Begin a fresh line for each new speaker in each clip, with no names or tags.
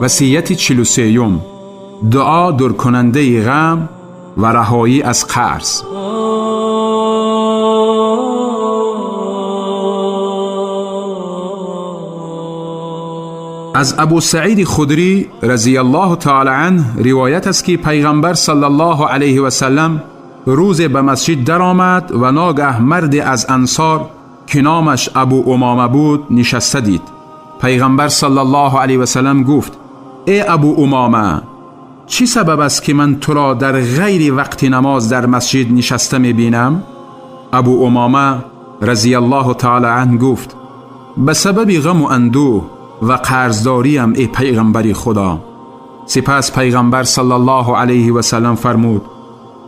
وصیت 43، دعا دورکننده غم و رهایی از قرض. از ابو سعید خدری رضی الله تعالی عنه روایت است که پیغمبر صلی الله علیه و سلم روز به مسجد درآمد و ناگه مرد از انصار که نامش ابو امامه بود نشسته دید. پیغمبر صلی الله علیه و سلم گفت: ای ابو امامه، چی سبب است که من تو را در غیر وقت نماز در مسجد نشسته میبینم؟ ابو امامه رضی الله تعالی عنه گفت: به سبب غم و اندوه و قرضداریم ای پیغمبر خدا. سپس پیغمبر صلی الله علیه و سلم فرمود: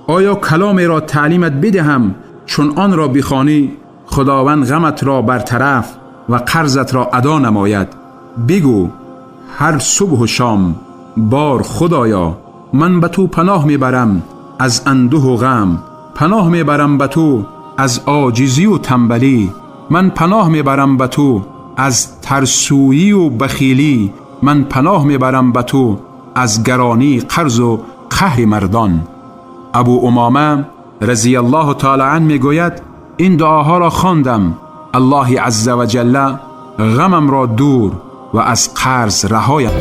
آیا کلامی را تعلیمت بدهم چون آن را بخوانی خداوند غمت را برطرف و قرضت را ادا نماید؟ بگو هر صبح و شام: بار خدایا، من به تو پناه میبرم از اندوه و غم، پناه میبرم به تو از عاجزی و تنبلی، من پناه میبرم به تو از ترسویی و بخیلی، من پناه میبرم به تو از گرانی قرض و قهر مردان. ابو امامه رضی الله تعالی عنه میگوید: این دعاها را خواندم، الله عز و جل غمم را دور و از قرض رهایم.